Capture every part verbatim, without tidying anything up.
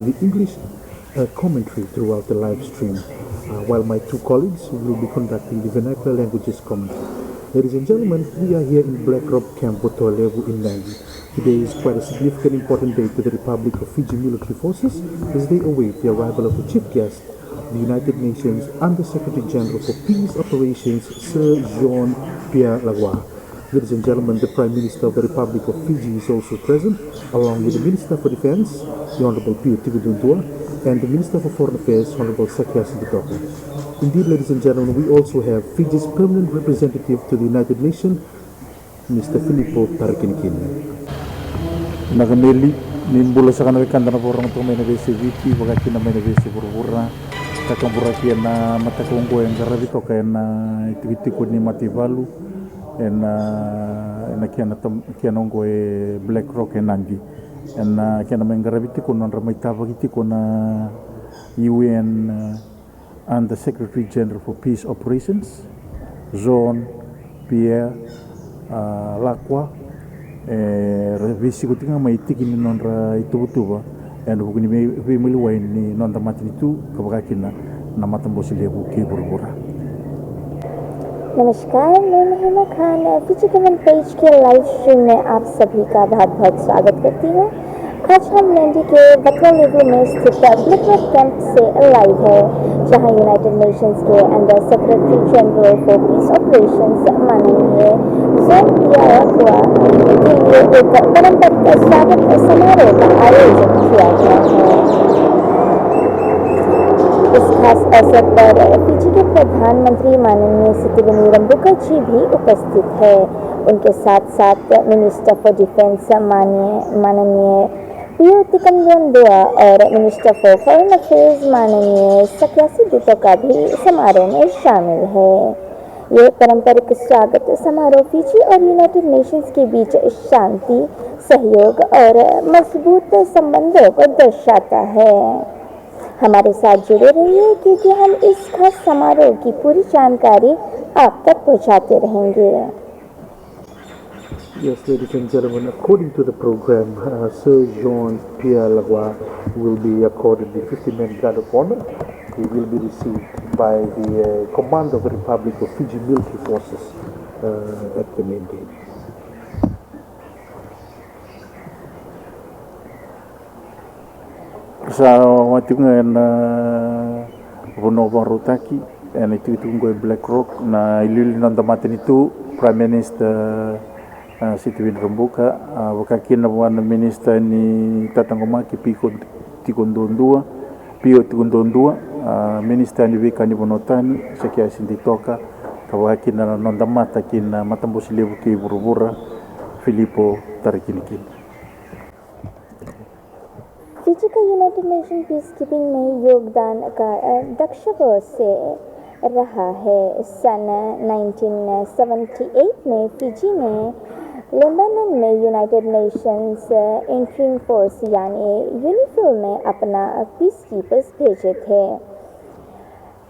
the English uh, commentary throughout the live stream, uh, while my two colleagues will be conducting the vernacular languages commentary. Ladies and gentlemen, we are here in Black Rock Camp Botolevu in Nadi. Today is quite a significant, important day to the Republic of Fiji military forces as they await the arrival of the chief guest, the United Nations Under Secretary General for Peace Operations, Sir Jean Pierre Lacroix. Ladies and gentlemen, the Prime Minister of the Republic of Fiji is also present, along with the Minister for Defense, the Honorable Pio Tiko Duadua, and the Minister for Foreign Affairs, Honorable Sakiasi Ditoka. Indeed, ladies and gentlemen, we also have Fiji's permanent representative to the United Nations, Mister Filippo Tarakinikini. Na kameli ni bula saka na wekada na vakarorogo toka mai na veiyasai Viti, vaka kina mai na veiyasai vuravura. Takaburaki ena mataka oqo e qaravi toka ena itikotiko ni mataivalu, ena, ena kena tam-, kena oqo e Black Rock e Nadi. Ena kena mai qaravi tiko na nodra mai tavaki tiko na U N, uh, Under Secretary General for Peace Operations, Jean Pierre, uh, Lacroix, e, ra veisiko tiko ga mai tiki ni nodra ituvatuva ena vuku ni vei-, veimaliwai ni noda matanitu, ka vaka kina na matabose levu kei vuravura. नमस्कार, मैं महिमा खान, फिजी के one page के live stream में आप सभी का बहुत-बहुत स्वागत करती हूँ। आज हम नैंडी के बतौलेबू में स्थित ब्लिकवर्थ कैंप से लाइव है, जहां यूनाइटेड नेशंस के under secretary general for piece operations माननीय जॉन पियरा लक्वा के लिए एक पारंपरिक स्वागत समारोह का आयोजन किया गया है। इस खास अवसर पर फिजी के प्रधानमंत्री माननीय सितिवेनी रंबुका जी भी उपस्थित है। उनके साथ साथ मिनिस्टर फॉर डिफेंस माननीय माननीय पियो तिकंदोंदुआ और मिनिस्टर फॉर फॉरेन अफेयर्स माननीय सक्यासी दुतो का भी समारोह में शामिल है। ये पारंपरिक स्वागत समारोह फिजी और यूनाइटेड नेशंस के बीच शांति, सहयोग और मजबूत संबंधों को दर्शाता है। हमारे साथ जुड़े रहिए, क्योंकि हम इस खास समारोह की पूरी जानकारी आप तक पहुंचाते रहेंगे। Yes, ladies and gentlemen, according to the program, uh, Sir Jean Pierre Lacroix will be accorded the fifty-man Guard of Honor. He will be received by the, uh, Commander of the Republic of Fiji Military Forces, uh, at the main gate. Sa wai tiko ga ena vanua vakarautaki ena itikotiko oqo e Black Rock na iliuliu ni noda matanitu, Prime Minister, a, Sitiveni Rabuka, a, vaka kina vua na Minisita ni Tataqomaki Piko Tiko Duadua, Pio Tiko Duadua, a, Minisita ni Veika ni Vanua Tani, Sakiasi Ditoka, ka vaka kina na noda mata kina matabose levu kei vuravura, Filipo Tarakinikini. Fiji का United nation peacekeeping में योगदान का, अ, दशकों से रहा है। सन nineteen seventy eight में फिजी ने लेबनान में यूनाइटेड नेशंस इंटरिम फोर्स यानी यूनिफिल में अपना पीसकीपर्स भेजे थे।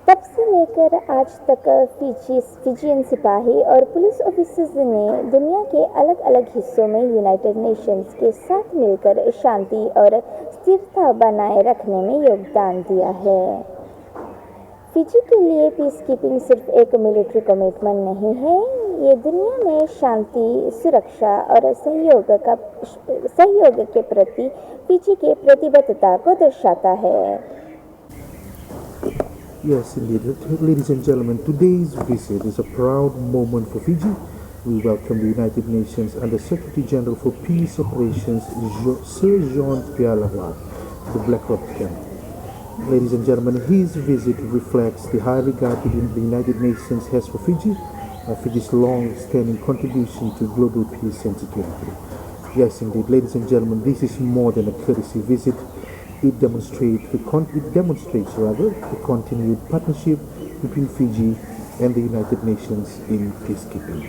तब से लेकर आज तक फिजी, फिजियन सिपाही और पुलिस ऑफिसर्स ने दुनिया के अलग-अलग हिस्सों में यूनाइटेड नेशंस के साथ मिलकर शांति और स्थिरता बनाए रखने में योगदान दिया है। फिजी के लिए पीसकीपिंग सिर्फ एक मिलिट्री कमिटमेंट नहीं है, ये दुनिया में शांति, सुरक्षा और सहयोग का, सहयोग के प्रति फिजी के प्रतिबद्धता को दर्शाता है। Yes, indeed. Ladies and gentlemen, today's visit is a proud moment for Fiji. We welcome the United Nations Under Secretary General for Peace Operations, Jo- Sir Jean Pierre Lacroix, to the Black Rock camp. Ladies and gentlemen, his visit reflects the high regard to the the United Nations has for Fiji, uh, Fiji's long-standing contribution to global peace and security. Yes, indeed, ladies and gentlemen, this is more than a courtesy visit. It demonstrates the con- it demonstrates, rather, the continued partnership between Fiji and the United Nations in peacekeeping.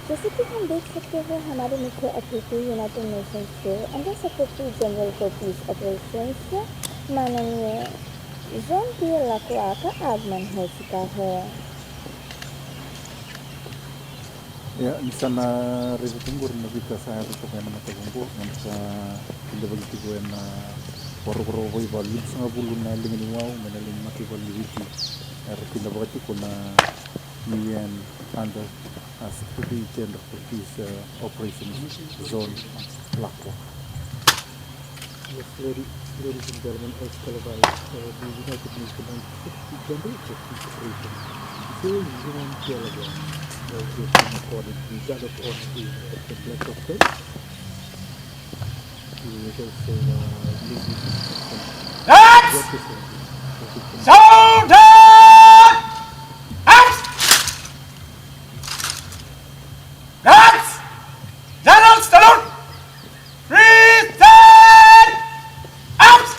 जैसे कि हम देख सकते हैं, हमारे मुख्य अतिथि United Nations के under secretary general for piece operations माननीय जॉन पियर लाक्वा का आगमन हो चुका है। Ia, ni sa na raica tu qori na veika sa yaco toka ena mataka oqo, na ka kidavaki tiko ena varokoroko vakaivalu, limasagavulu na liga ni wau mai na liga ni mataivalu ni Viti, era kidavaka tiko na U N under, a, Secretary General for Peace, a, Operations Zone Lakwa. Yes, ladies, ladies and gentlemen, as televised, uh, the United Nations Secretary General for Peace Operations, Zone Dialaga, uh, has been accorded the Guard of Honor at the Black Hawk Base. He is also, uh, leading the Guards! Soldier! Arms! Guards! General salute! Present arms!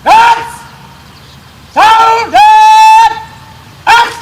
Guards! Soldier! Arms!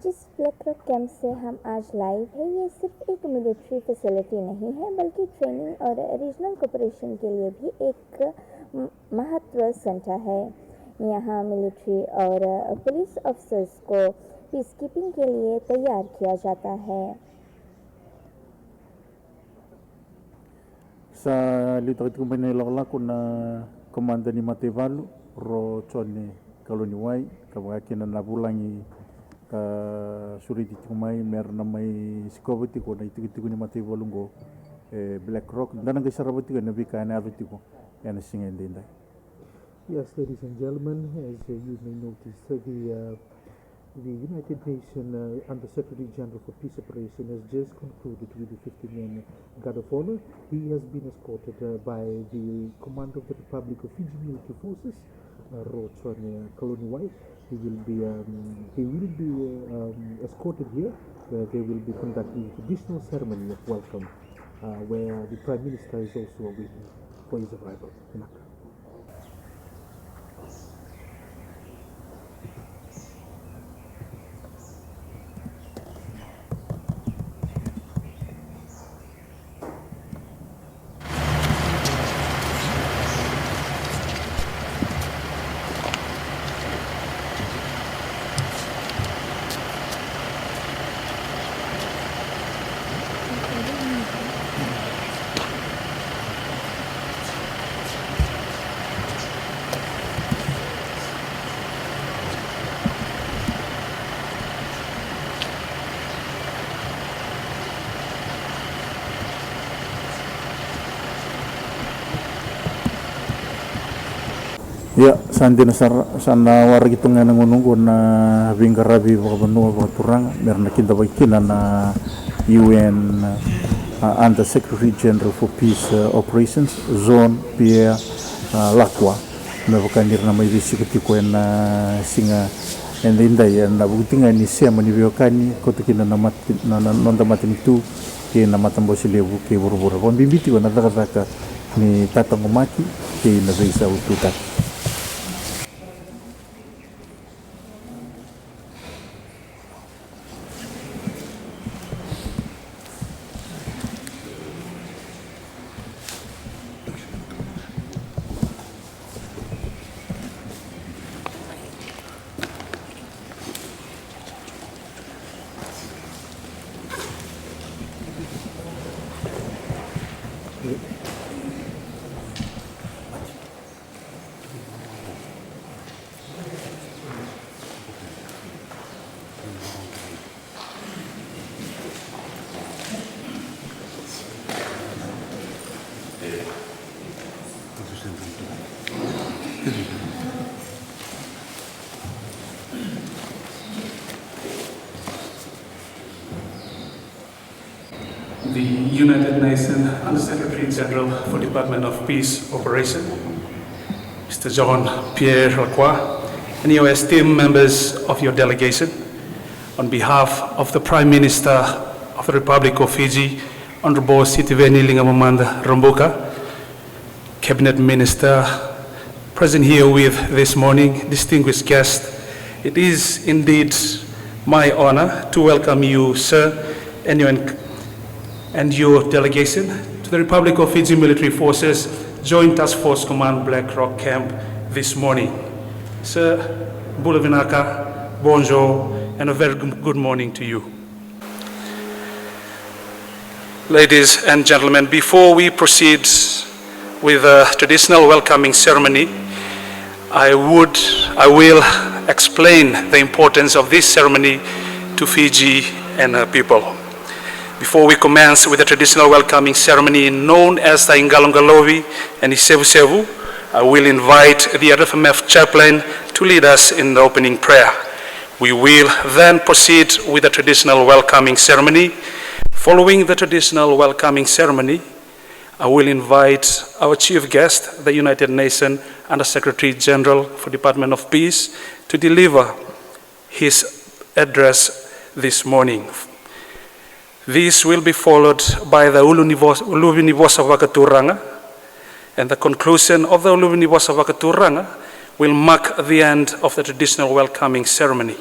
जिस black rock camp से हम आज लाइव है, ये सिर्फ एक military facility नहीं है, बल्कि ट्रेनिंग और रीजनल कोऑपरेशन के लिए भी एक म-, महत्व सेंटर है। यहाँ मिलिट्री और पुलिस ऑफिसर्स को पीसकीपिंग के लिए तैयार किया जाता है। Sa liutaka tiko mai na ilakolako na komada ni mataivalu, Ro Jone Kaloniwai, ka vaka kina na vulagi ka sureti tiko mai me ra na mai sikova tiko na itikotiko ni mataivalu oqo e Black Rock. Da na qai sarava tiko na veika ena yaco tiko ena siga edaidai. Yes, ladies and gentlemen, as, uh, you may notice, uh, the, uh, the United Nations, uh, Under Secretary General for Peace Operation has just concluded with the fifty-man guard of honor. He has been escorted, uh, by the Commander of the Republic of Fiji Military Forces, uh, Ro Jone Kaloniwai. He will be, um, he will be, uh, um, escorted here, where they will be conducting a traditional ceremony of welcome, uh, where the Prime Minister is also awaiting for his arrival. Ia, sa dina sara, sa na waraki tu ga ena gauna oqo na veiqaravi vakavanua vakaturaga me ra na kidavaki kina na U N, a, Under Secretary General for Peace, a, Operations, Jean Pierre, a, Lacroix, me vaka ni ra na mai veisiko tiko ena siga edaidai, ena vuku ga ni sema ni veiwekani, koto kina na mat-, na, na noda matanitu kei na matabose levu kei vuravura. Vakabibi tiko na cakacaka ni tataqomaki kei na veisaututaki. The United Nations Under Secretary General for Department of Peace Operation, Mister Jean Pierre Lacroix, and your esteemed members of your delegation, on behalf of the Prime Minister of the Republic of Fiji, Honorable Sitiveni Ligamamada Rabuka, Cabinet Minister present here with this morning, distinguished guests, it is indeed my honor to welcome you, sir, and your, and your delegation to the Republic of Fiji Military Forces Joint Task Force Command Black Rock Camp this morning. Sir, bula vinaka, bonjour, and a very good morning to you. Ladies and gentlemen, before we proceed with the traditional welcoming ceremony, I would, I will explain the importance of this ceremony to Fiji and her people. Before we commence with the traditional welcoming ceremony known as the Qaloqalovi and Isevusevu, I will invite the R F M F chaplain to lead us in the opening prayer. We will then proceed with the traditional welcoming ceremony. Following the traditional welcoming ceremony, I will invite our chief guest, the United Nations Under Secretary General for Department of Peace, to deliver his address this morning. This will be followed by the Ulu ni Vo-, Uluvi ni Vosa Vakaturaga, and the conclusion of the Uluvi ni Vosa Vakaturaga will mark the end of the traditional welcoming ceremony,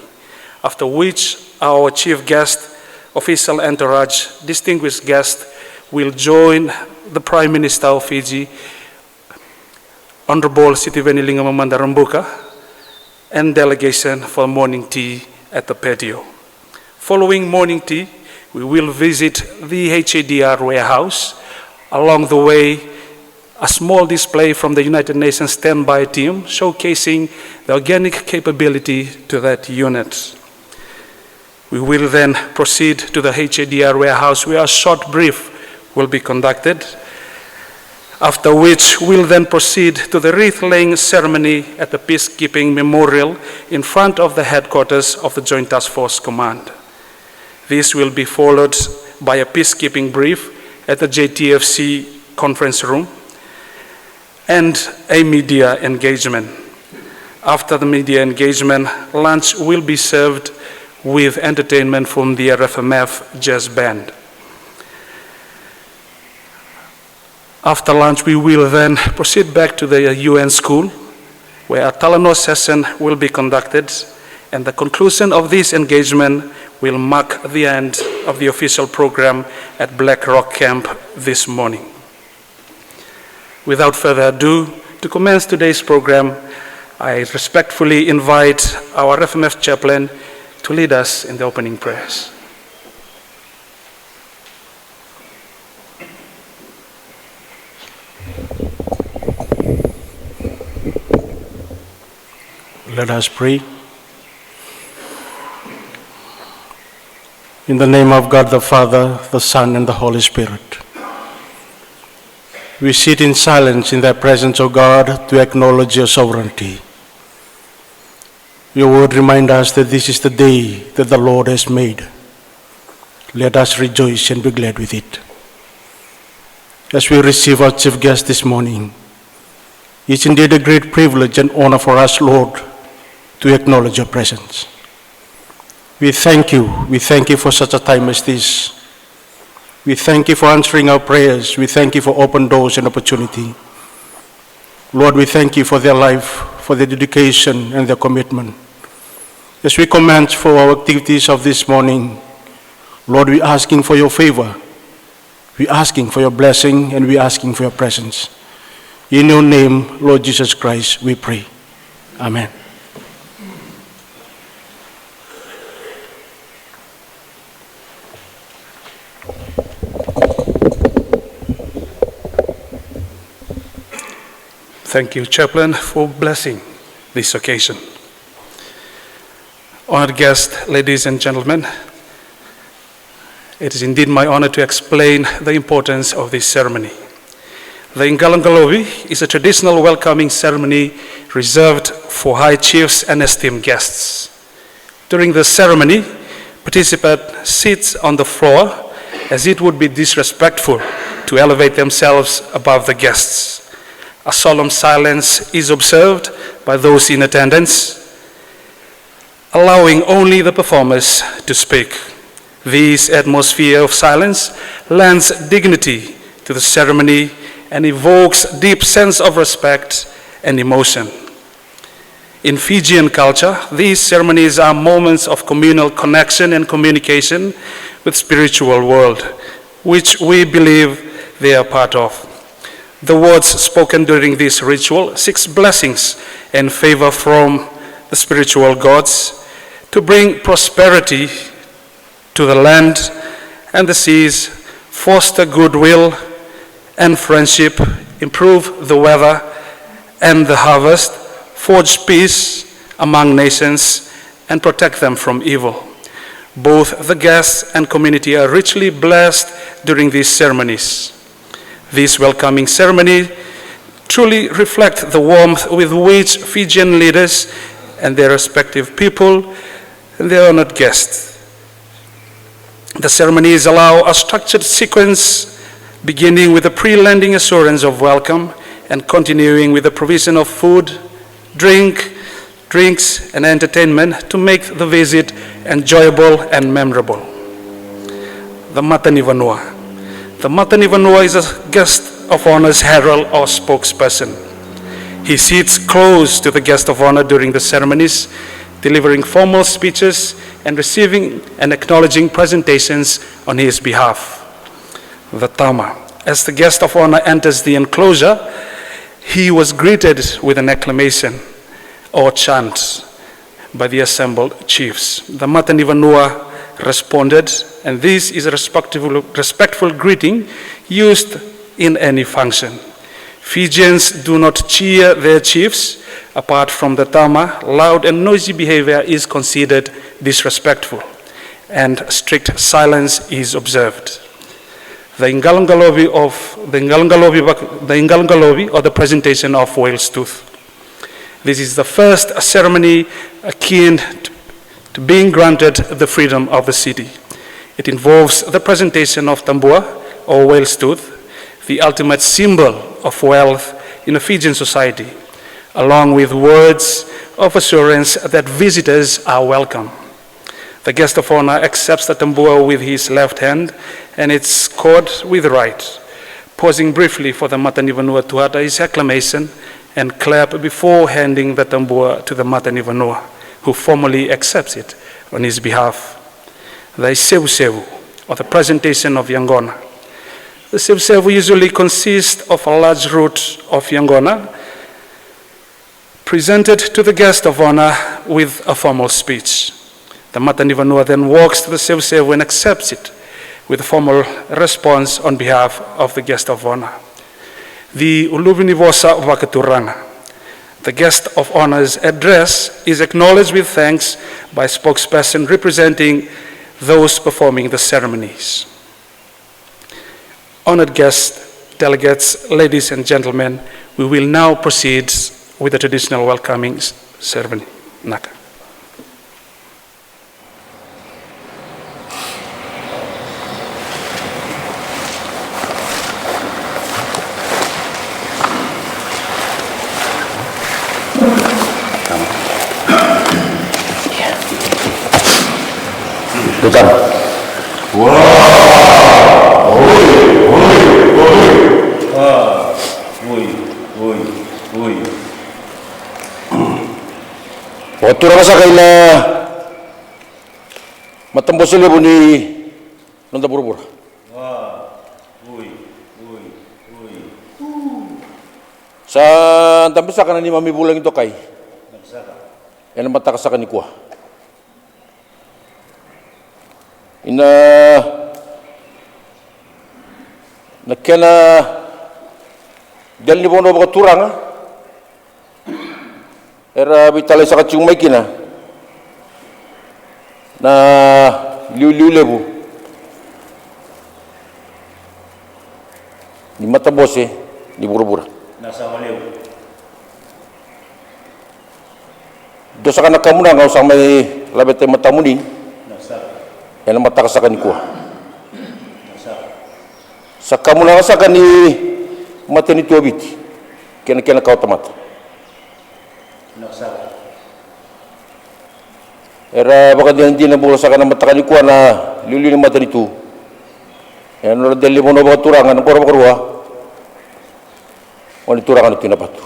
after which our chief guest, official entourage, distinguished guest, will join the Prime Minister of Fiji, Honorable Sitiveni Ligamamada Rabuka, and delegation for morning tea at the patio. Following morning tea, we will visit the H A D R warehouse. Along the way, a small display from the United Nations standby team showcasing the organic capability to that unit. We will then proceed to the H A D R warehouse where a short brief will be conducted, after which we'll then proceed to the wreath-laying ceremony at the Peacekeeping Memorial in front of the headquarters of the Joint Task Force Command. This will be followed by a peacekeeping brief at the J T F C conference room and a media engagement. After the media engagement, lunch will be served with entertainment from the R F M F jazz band. After lunch, we will then proceed back to the U N school, where a talanoa session will be conducted, and the conclusion of this engagement will mark the end of the official program at Black Rock Camp this morning. Without further ado, to commence today's program, I respectfully invite our R F M F chaplain to lead us in the opening prayers. Let us pray. In the name of God the Father, the Son, and the Holy Spirit, we sit in silence in thy presence, O God, to acknowledge your sovereignty. Your word reminds us that this is the day that the Lord has made. Let us rejoice and be glad with it. As we receive our chief guest this morning, it's indeed a great privilege and honor for us, Lord, to acknowledge your presence. We thank you. We thank you for such a time as this. We thank you for answering our prayers. We thank you for open doors and opportunity. Lord, we thank you for their life, for their dedication and their commitment. As we commence for our activities of this morning, Lord, we asking for your favor. We asking for your blessing and we asking for your presence. In your name, Lord Jesus Christ, we pray. Amen. Thank you, Chaplain, for blessing this occasion. Honored guests, ladies and gentlemen, it is indeed my honor to explain the importance of this ceremony. The Ingalongalovi is a traditional welcoming ceremony reserved for high chiefs and esteemed guests. During the ceremony, participant sits on the floor, as it would be disrespectful to elevate themselves above the guests. A solemn silence is observed by those in attendance, allowing only the performers to speak. This atmosphere of silence lends dignity to the ceremony and evokes deep sense of respect and emotion. In Fijian culture, these ceremonies are moments of communal connection and communication with spiritual world, which we believe they are part of. The words spoken during this ritual seeks blessings and favor from the spiritual gods to bring prosperity to the land and the seas, foster goodwill and friendship, improve the weather and the harvest, forge peace among nations, and protect them from evil. Both the guests and community are richly blessed during these ceremonies. This welcoming ceremony truly reflects the warmth with which Fijian leaders and their respective people and their honored guests. The ceremonies allow a structured sequence, beginning with the pre-landing assurance of welcome and continuing with the provision of food, drink, drinks, and entertainment to make the visit enjoyable and memorable. The Matanivanua. The Matanivanua is a guest of honor's herald or spokesperson. He sits close to the guest of honor during the ceremonies, delivering formal speeches and receiving and acknowledging presentations on his behalf. The Tama. As the guest of honor enters the enclosure, he was greeted with an acclamation or chant by the assembled chiefs. The Matanivanua responded, and this is a respectful, respectful greeting used in any function. Fijians do not cheer their chiefs. Apart from the Tama, loud and noisy behavior is considered disrespectful, and strict silence is observed. The Ingalongalovi of the Ingalongalovi, the Ingalongalovi or the presentation of whale's tooth. This is the first ceremony akin to being granted the freedom of the city. It involves the presentation of tambua or whale's tooth, the ultimate symbol of wealth in a Fijian society, along with words of assurance that visitors are welcome. The guest of honor accepts the tambua with his left hand, and it's caught with right. Pausing briefly for the Matanivanua to utter his acclamation and clap before handing the tambua to the Matanivanua, who formally accepts it on his behalf. The isevusevu, or the presentation of yaqona. The sevusevu usually consists of a large root of yaqona, presented to the guest of honor with a formal speech. The Matanivanua then walks to the sevusevu and accepts it with a formal response on behalf of the guest of honor. The Uluvinivosa Vakaturaga. The guest of honor's address is acknowledged with thanks by a spokesperson representing those performing the ceremonies. Honored guests, delegates, ladies and gentlemen, we will now proceed with the traditional welcoming ceremony. Naka. Tutana. Oi, oi, oi. Vakaturaga saka ina matabose levu ni noda vuravura. Sa dabe saka na neimami vulagi dokai ena mataka saka nikua. Ina, na kena dela ni vanua vakaturaga era veitalaisaka tiko mai kina na liuliu levu ni matabose ni vuravura. Dua saka na kamunaga au sa mai laveta e matamuni ena mataka saka nikua. Sa kamunaga saka ni matanitu o Viti kei na kena kawatamata. Era vakadinadina bula saka na mataka nikua na liuliu ni matanitu ena nodra dela ni vanua vakaturaga na qoro vakarua. O ni turaga na Tui Navatu.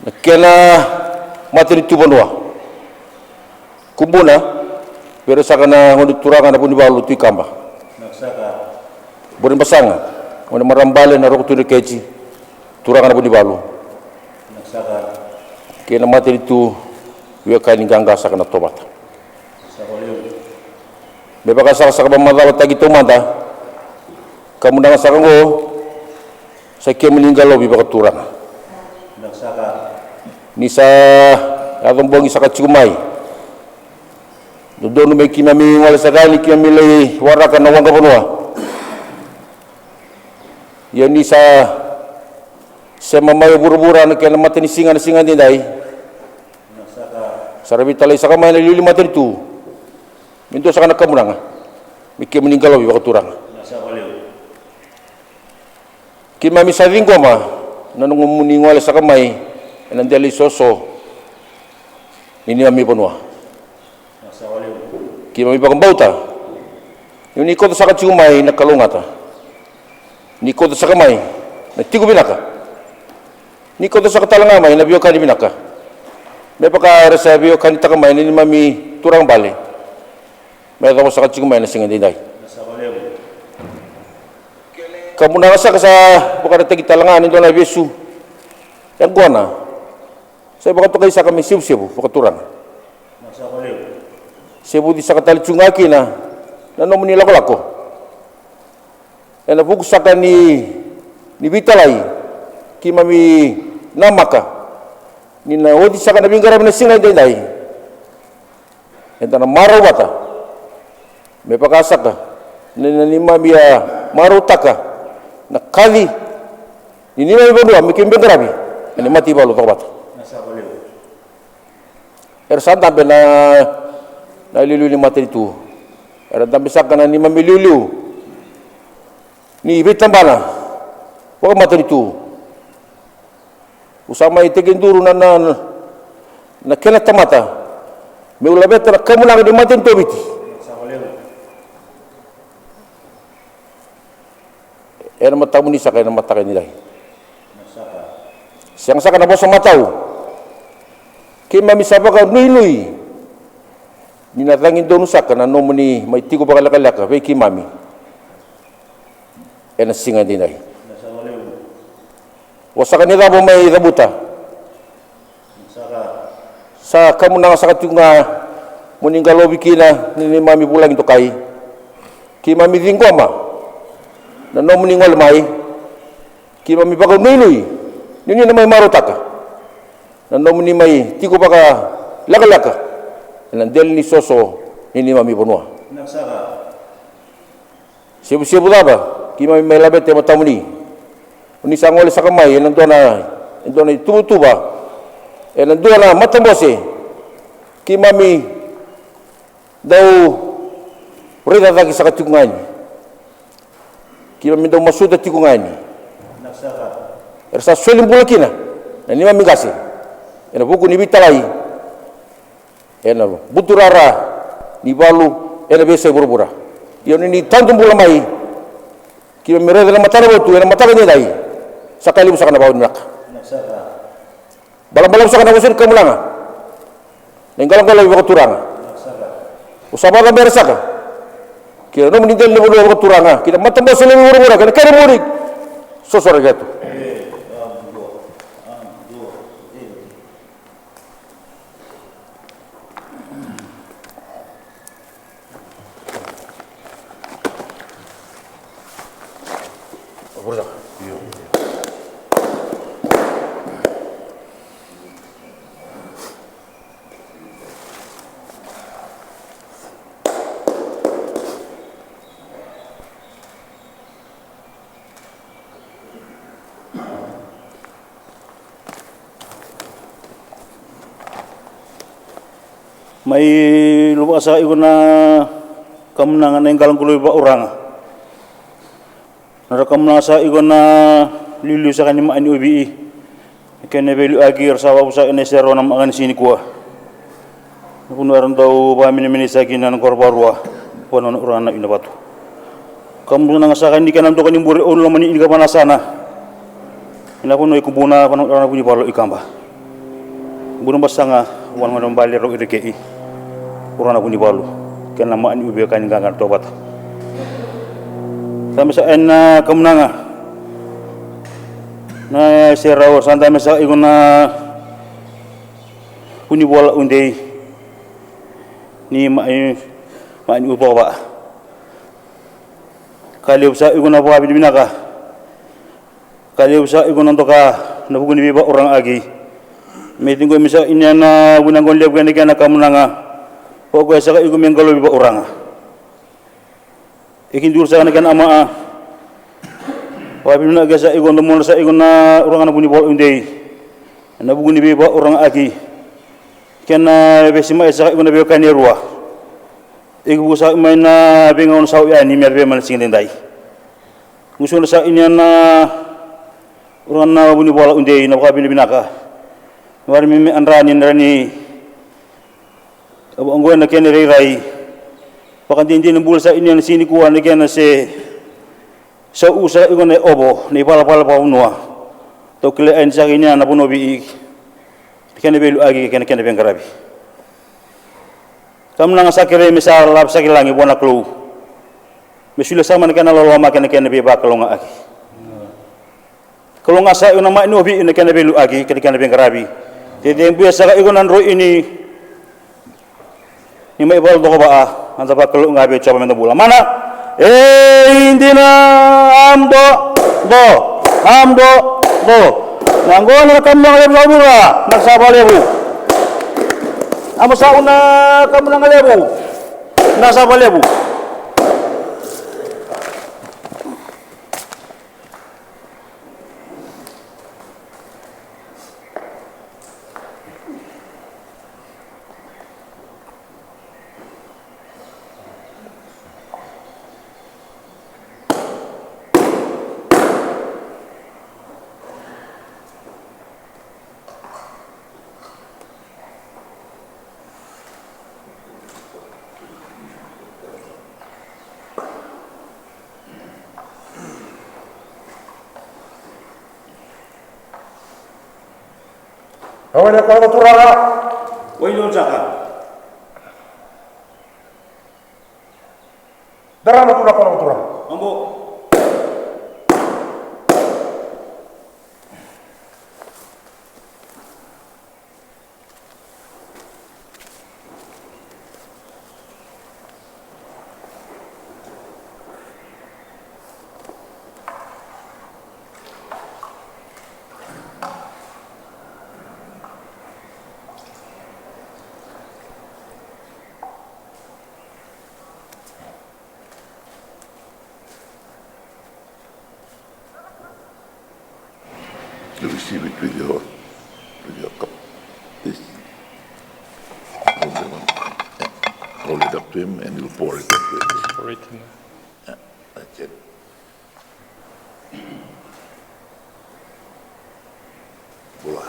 Na kena matanitu vanua. Kubuna vei ira saka na gone turaga na Vunivalu Tui Kaba. Bure Basaga, gone marama bale na Roko Tui Dreketi, turaga na Vunivalu. Kei na matanitu veiwekani qaqa saka na Tovata. Me vakasakasaka vakamacalataki taumada, kamunaga saka oqo, sa kemuni qalovi vakaturaga. Ni sa yaco bogi saka tiko mai, dodonu me keimami gole saka yani keimami lai waraka na waqa vanua. Ia ni sa sema mai o vuravura na kena matanisiga na siga edaidai. Sa ra veitalai saka mai na liuliu matanitu me dua saka na kamunaga me kemuni qalovi vakaturaga. Keimami sa ciqoma na nomuni gole saka mai ena dela ni soso ni neimami vanua. Keimami vakabauta ni o ni kauta saka tiko mai na kalougata, ni kauta saka mai na tiko vinaka, ni kauta saka tale ga mai na veiwekani vinaka me vaka era sa veiwekanitaka mai na neimami turaga bale me yacova saka tiko mai na siga edaidai. Kamunaga saka sa vakaraitaki tale ga ni dua na vesu yaqona. Sa ivakatokai saka me sevusevu vakaturaga. Sevuci saka tale tu ga kina na nomuni lakolako ena vuku saka ni, ni veitalai. Keimami namaka ni na oti saka na veiqaravi na siga edaidai. Eda na marau vata me vakasaka na, na neimami a marautaka na kaci ni neimami vanua me keimami veiqaravi ena mataivalu caka vata. Era sa dabe na, na liuliu ni matanitu. Era dabe saka na neimami liuliu ni veitabana vakamatanitu. Au sa mai tekiduru na, na, na kena tamata meu laveta na kamunaga ni matanitu o Viti ena matamuni saka ena mataka edaidai. Sega saka na vosa matau. Keimami sa vakanuinui ni na cagi donu saka na nomuni mai tiko vakalekaleka vei keimami ena siga edaidai. Vo saka ni cava mai cavuta. Sa kamunaga saka tiko ga mo ni qalovi kina ni neimami vulagi dokai. Keimami ciqoma na nomuni gole mai. Keimami vakanuinui ni ni na mai marautaka na nomuni mai tiko vakalekaleka ena dela ni soso ni neimami vanua. Sevusevu cava keimami mai laveta e matamuni. O ni sa gole saka mai ena dua na, e dua na ituvatuva, ena dua na matabose. Keimami dau raica cake saka tiko ga yani. Keimami dau masuta tiko ga yani. Era sa soli bula kina na neimami qase ena vuku ni veitalai ena buturara ni valu ena veiyasai vuravura. Ia ni ni tadu bula mai, keimami raica na matana votu ena mataka edaidai. Sa ka levu saka na vakavinavinaka. Balabalavu saka na vosa ni kamunaga. Na iqaloqalo vakaturaga. Au sa vakacabera saka kei na nomuni dela ni vanua vakaturaga, kei na matabose levu vuravura, kei na kere muri. Sosoraki atu. Mai luvaka saka iko na kamunaga na iqalaqalovi va'auraga. Na ra kamunaga saka iko na liuliu saka ni ma'a ni Ovi'i. Kena veiliu'aki ra sa va'avusa ena i sera'a na ma'a ni siga nikua. Na vanua era dau va'amenemenei saka kina na qoro va'arua. Vanua na uraga na ina vatu. Kamunaga saka ni kena doka ni bure o loma ni ika vanasana. Ina vanua i Kubuna, vanua na Vunivalu i Kaba. Bure basaga, vanua na bale rau i Reke'i. Ura na Vunivalu, kena ma'a ni Uve ka ni qaqa na tovata. Sa me sa ena kamunaga. Na sera'a sa da me sa iko na Vunivola Udei. Ni ma'a ni, ma'a ni Utova'a. Ka levu sa iko na vakavinavinaka. Ka levu sa iko na doka na vuku ni veiva'auraga'aki. Me tiqomi sa inia na vunagoni levu kena kena kamunaga. Va'akoya saka iko me qalovi va'auraga. Iki duru saka na kena ama'a. Vakavinavinaka sa iko domona sa iko na uraga na Vunivola Udei. Na vuku ni veiva'auraga'aki. Kena vesimai saka iko na veiwekani e rua. Iko vuku saka mai na veigauna sa u yani me yacova mai na siga daidai. Gusuna sa inia na uraga na Vunivola Udei na vakavinavinaka. Vara me me adrani na rani. Oqo na kena rairai. Vakadinadina bula sa inia na siga nikua na kena se. Sa u sa iko na ovo na ivalavala vakavanua. Tou kilai ni sa inia na vanua Vi'i. Kena veiliu'aki kena kena veiqaravi. Kamunaga sa kerei me sa lave saka i lagi vua na Kalou. Me solia saka mai na kena loloma kei na kena veivakalougaaki. Kalou ga sa iko na ma'a ni Ovi'i na kena veiliu'aki kei na kena veiqaravi. Tete buya saka iko na droi ini. Ni mai valo doko va'a, a da vakalou ga vei Jiova me da bula. Mana, e dina, amdo, do, amdo, do. Na qona na kamunaga levu sa vura, na sa valevu. Amo sa una kamunaga levu. Na sa valevu. Au ena kona na turaga. Wai lo jaka. Darama tu na kona na turaga. Ambo. You receive it with your, with your cup. This. Hold it up. Hold it up to him and you'll pour it up to him. Pour it in. Yeah, that's it. Bula.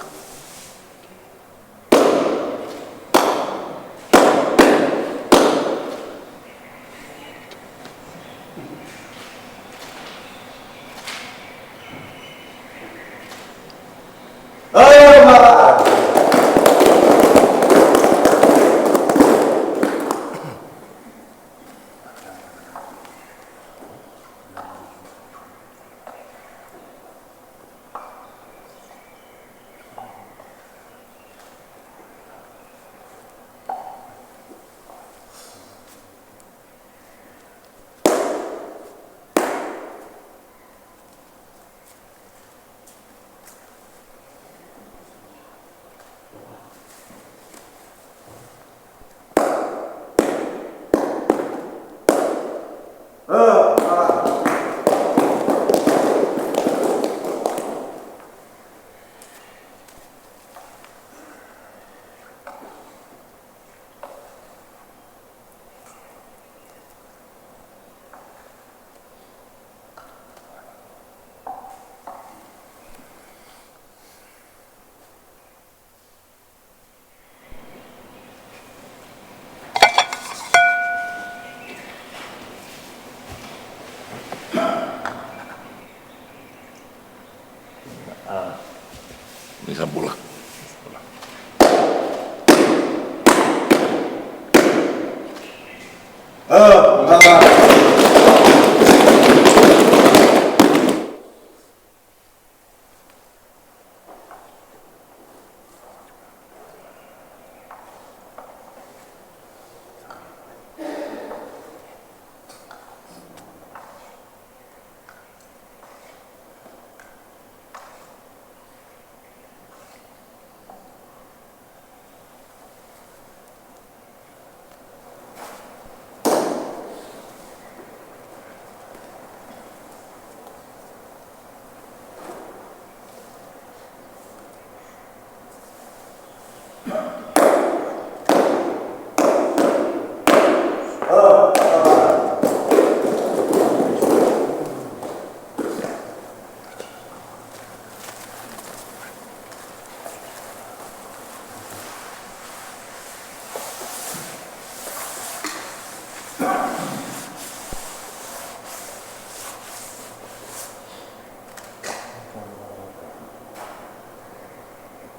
Ni sa bula.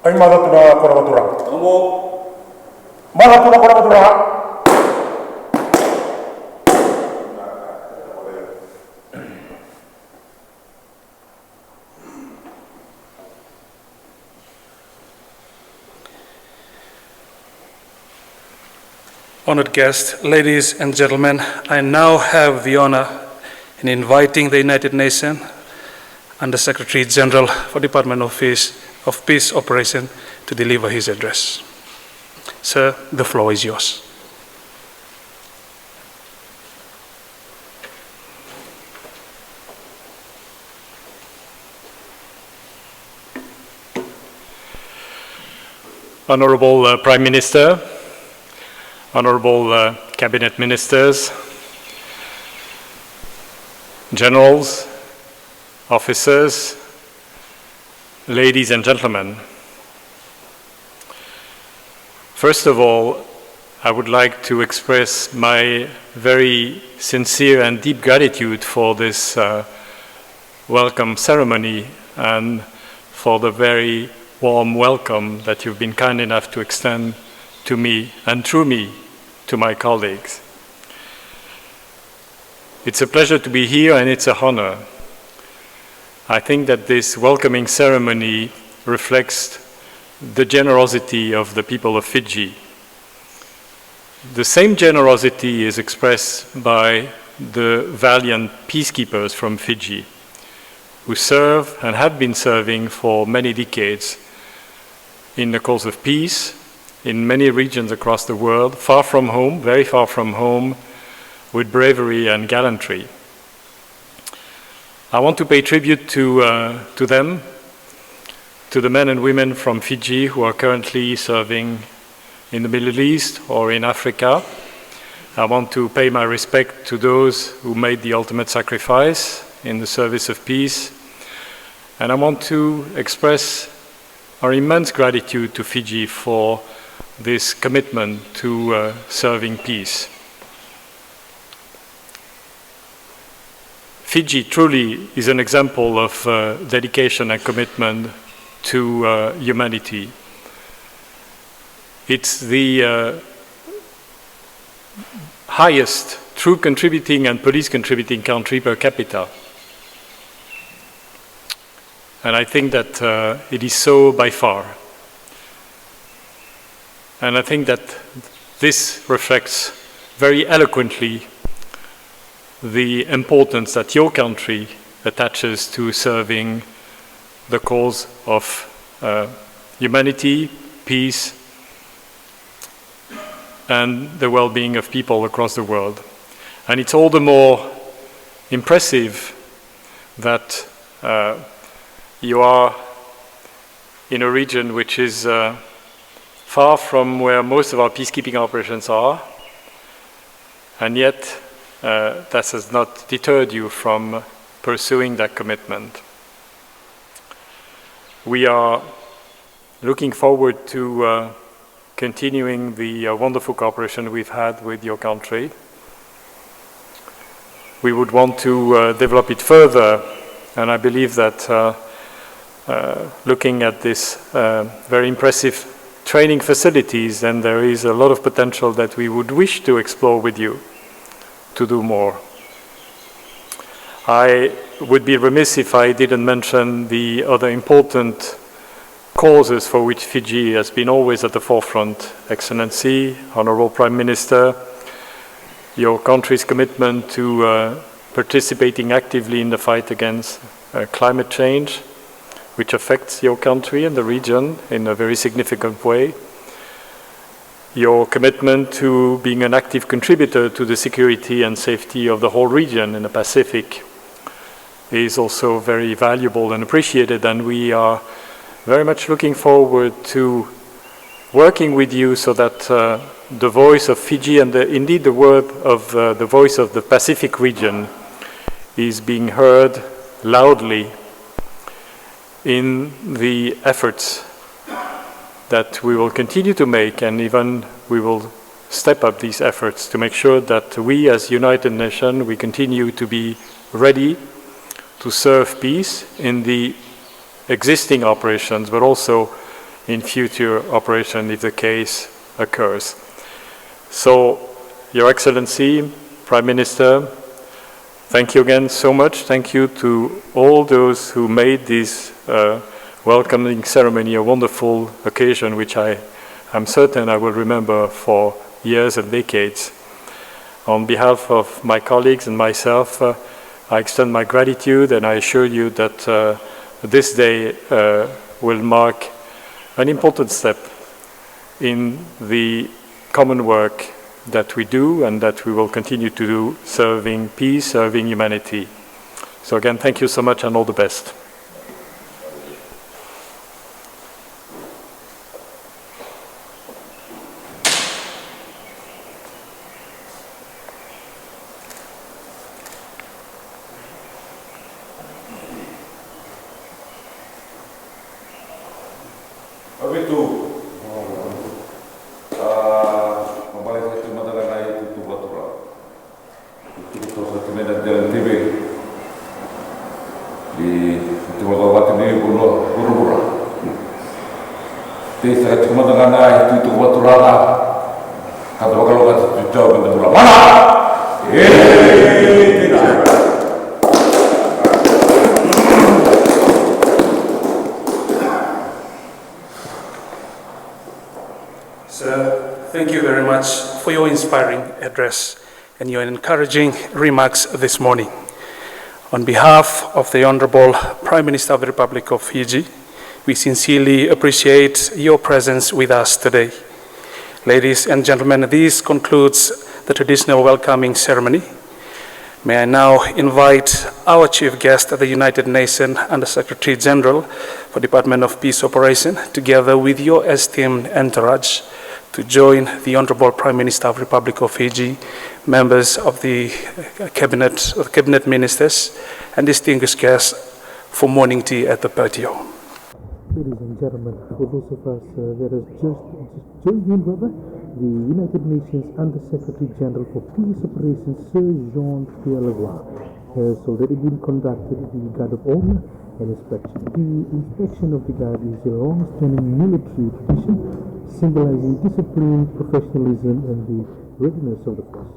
Ai maca tu na koro vakaturaga. Maca tu na koro vakaturaga. Honored guests, ladies and gentlemen, I now have the honor in inviting the United Nations Under Secretary General for Department of Peace, of Peace Operation to deliver his address. Sir, the floor is yours. Honorable, uh, Prime Minister, Honorable, uh, Cabinet Ministers, Generals, Officers, ladies and gentlemen, first of all, I would like to express my very sincere and deep gratitude for this, uh, welcome ceremony and for the very warm welcome that you've been kind enough to extend to me and through me to my colleagues. It's a pleasure to be here and it's a honor. I think that this welcoming ceremony reflects the generosity of the people of Fiji. The same generosity is expressed by the valiant peacekeepers from Fiji, who serve and have been serving for many decades in the cause of peace in many regions across the world, far from home, very far from home, with bravery and gallantry. I want to pay tribute to, uh, to them, to the men and women from Fiji who are currently serving in the Middle East or in Africa. I want to pay my respect to those who made the ultimate sacrifice in the service of peace. And I want to express our immense gratitude to Fiji for this commitment to, uh, serving peace. Fiji truly is an example of, uh, dedication and commitment to, uh, humanity. It's the, uh, highest troop contributing and police contributing country per capita. And I think that, uh, it is so by far. And I think that this reflects very eloquently the importance that your country attaches to serving the cause of, uh, humanity, peace, and the well-being of people across the world. And it's all the more impressive that, uh, you are in a region which is, uh, far from where most of our peacekeeping operations are, and yet, uh, that has not deterred you from pursuing that commitment. We are looking forward to, uh, continuing the, uh, wonderful cooperation we've had with your country. We would want to, uh, develop it further, and I believe that, uh, uh, looking at this uh, very impressive training facilities, and there is a lot of potential that we would wish to explore with you to do more. I would be remiss if I didn't mention the other important causes for which Fiji has been always at the forefront. Excellency, Honorable Prime Minister, your country's commitment to uh, participating actively in the fight against uh, climate change, which affects your country and the region in a very significant way. Your commitment to being an active contributor to the security and safety of the whole region in the Pacific is also very valuable and appreciated, and we are very much looking forward to working with you so that uh, the voice of Fiji and the, indeed the word of uh, the voice of the Pacific region is being heard loudly in the efforts that we will continue to make, and even we will step up these efforts to make sure that we as United Nations, we continue to be ready to serve peace in the existing operations, but also in future operation if the case occurs. So, Your Excellency, Prime Minister, thank you again so much. Thank you to all those who made this uh, welcoming ceremony a wonderful occasion, which I am certain I will remember for years and decades. On behalf of my colleagues and myself, uh, I extend my gratitude, and I assure you that uh, this day uh, will mark an important step in the common work that we do and that we will continue to do, serving peace, serving humanity. So again, thank you so much and all the best. Vitu. A, mabale sa tu mata na nai tu tu vatura. Tu tu sa tu mena dela tivi. Di tu vatura vatu ni vuno vuravura. Te sa tu mata na nai tu tu vatura. Ka tu vakaloka tu tu mena vuravura. Mana! E, tina. Sir, thank you very much for your inspiring address and your encouraging remarks this morning. On behalf of the Honorable Prime Minister of the Republic of Fiji, we sincerely appreciate your presence with us today. Ladies and gentlemen, this concludes the traditional welcoming ceremony. May I now invite our chief guest, the United Nations Under Secretary General for Department of Peace Operation, together with your esteemed entourage, to join the Honorable Prime Minister of Republic of Fiji, members of the Cabinet, of the Cabinet Ministers, and distinguished guests for morning tea at the patio. Ladies and gentlemen, for those of us uh, that has just, just joined in, rather, the United Nations Under Secretary General for Peace Operations, Sir Jean Pierre Lacroix, has already been conducted the guard of honor and inspection. The inspection of the guard is a long-standing military tradition, symbolizing discipline, professionalism, and the readiness of the force.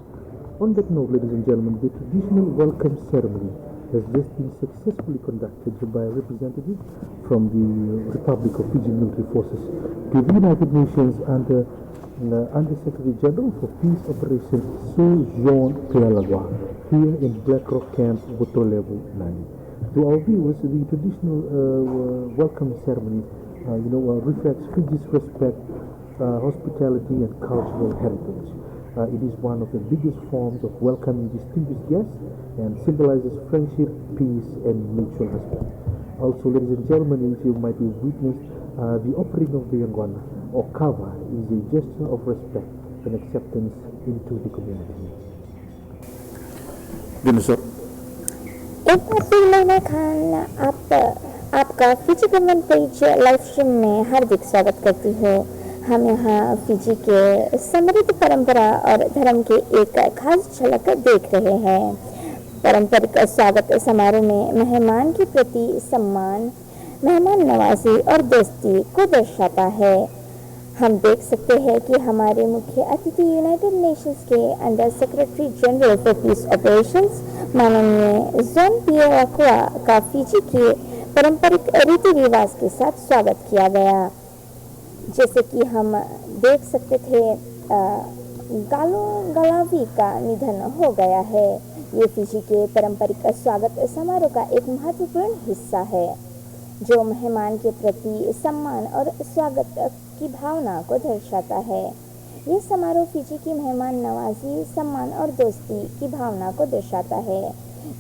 On that note, ladies and gentlemen, the traditional welcome ceremony has just been successfully conducted by a representative from the Republic of Fiji Military Forces to the United Nations Under, uh, Under Secretary General for Peace Operations, Sir Jean Pierre Lacroix, here in Black Rock Camp, Botolevu, Nadi. To our viewers, the traditional uh, welcome ceremony, uh, you know, uh, reflects Fiji's respect uh, hospitality, and cultural heritage. Uh, it is one of the biggest forms of welcoming distinguished guests and symbolizes friendship, peace, and mutual respect. Also, ladies and gentlemen, as you might have witnessed, uh, the offering of the yaqona or kava is a gesture of respect and acceptance into the community. Dinosaur. एक बार फिर मैं खान आप आपका Fiji common page live stream में हार्दिक स्वागत करती हूँ। हम यहाँ फिजी के समृद्ध परंपरा और धर्म की एक खास झलक देख रहे हैं। पारंपरिक स्वागत समारोह में मेहमान के प्रति सम्मान, मेहमान नवाजी और दोस्ती को दर्शाता है। हम देख सकते हैं कि हमारे मुख्य अतिथि यूनाइटेड नेशंस के under secretary general for piece operations माननीय जॉन पियर अक्वा का फिजी के पारंपरिक रीति रिवाज के साथ स्वागत किया गया। जैसे कि हम देख सकते थे, अ, गालो गलावी का निधन हो गया है। ये फिजी के पारंपरिक स्वागत समारोह का एक महत्वपूर्ण हिस्सा है, जो मेहमान के प्रति सम्मान और स्वागत की भावना को दर्शाता है। ये समारोह फिजी की मेहमान नवाजी, सम्मान और दोस्ती की भावना को दर्शाता है।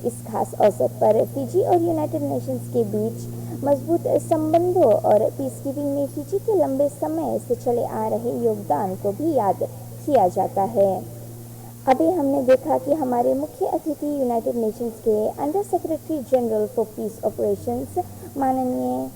इस खास अवसर पर फिजी और यूनाइटेड नेशंस के बीच मजबूत संबंधों और पीसकीपिंग में फिजी के लंबे समय से चले आ रहे योगदान को भी याद किया जाता है। अभी हमने देखा कि हमारे मुख्य अतिथि यूनाइटेड नेशंस के under secretary general for piece operations माननीय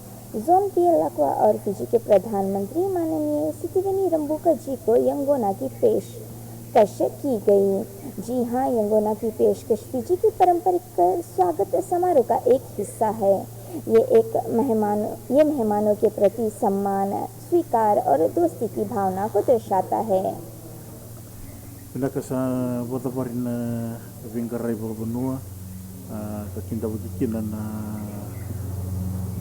जॉन पियर लक्वा और फिजी के प्रधानमंत्री माननीय सितिवेनी रंबुका जी को यंगोना की पेशकश की गई। जी हाँ, यंगोना की पेशकश फिजी के पारंपरिक स्वागत समारोह का एक हिस्सा है। ये एक मेहमान ये मेहमानों के प्रति सम्मान, स्वीकार और दोस्ती की भावना को दर्शाता है। Vinaka, sa vakacavari na veiqaravi vakavanua, a, ka kidavaki kina na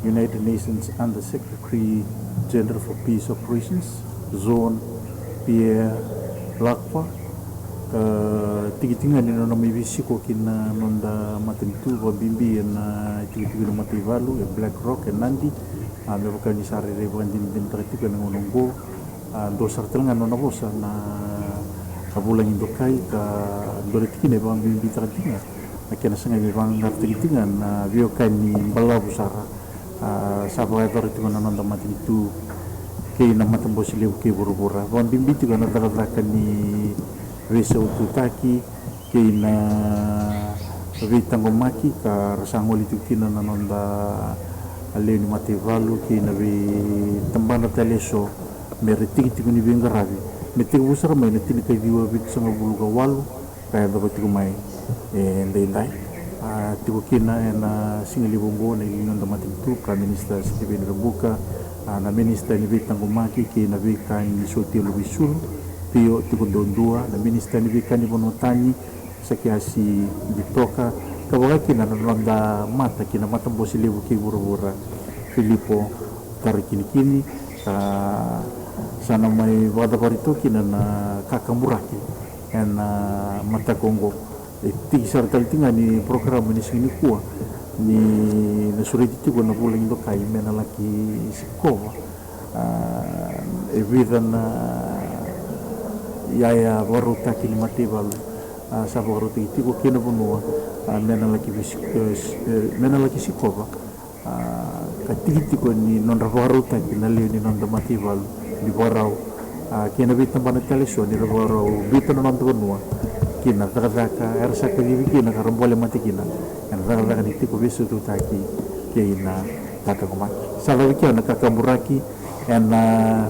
United Nations Under Secretary General for Peace Operations, Jean Pierre Lacroix, ka tikitiki ga ni nona mai veisiko ki na noda matanitu, vakabibi ena itikotiko ni mataivalu e Black Rock e Nadi. A, me vaka ni sa rairai vakadinadinataka tiko ena gauna oqo, a, dua sara tale ga na nona vosa na vulagi dokai, ka dua na tikina e vakabibitaka tiko ga na kena sagai me vaqaqacotaki tiko ga na veiwekani balavu sara, a, sa vakayacora tiko na noda matanitu kei na matabose levu kei vuravura. Vakabibi tiko na cakacaka ni veisaututaki kei na veitaqomaki ka ra sa gole tiko kina na noda lewe ni mataivalu kei na veitabana tale eso me ra tikitiki ni veiqaravi me tekivu sara mai na tinikaciwa vitusagavulu ka walu ka yacova tiko mai e daidai. A, tiko kina ena siga levu oqo na ili ni noda matanitu, Prime Minister Sitiveni Rabuka, a, na Minisita ni veitaqomaki kei na veika ni sotia luve i sulu, Pio Tikoduadua, na Minisita ni veika ni vanua tani, Sakiasi Ditoka, ka vaka kina na noda mata ki na matabose levu kei vuravura, Filipo Tarakinikini, ka sa na mai vakacavari toka kina na kakaburaki ena mataka oqo. E tiki sara tale tiko ga ni porokaramu ena siga nikua ni na sureti tiko na vulagi dokai me na laki sikova, a, e vica na iyaya vakarautaki ni mataivalu, a, sa vakarautaki tiko kei na vanua, a, me na laki visi-, e, si-, e, me na laki sikova, a, ka tiki tiko ni nodra vakarautaki na lewe ni noda mataivalu ni vakarau, a, kei na veitabana tale eso ni ra vakarau biuta na noda vanua ki na cakacaka era sa kacivi kina ka ra bole mate kina ena cakacaka ni tiko veisaututaki kei na kakabumaki. Sa cava kina na kakaburaki ena,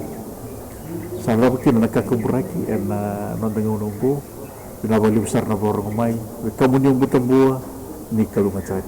sa cava kina na kakaburaki ena noda gauna oqo. Vinaka vakalevu sara na vakarogo mai. Wekaqu ni Butabua, ni Kaluga Jade.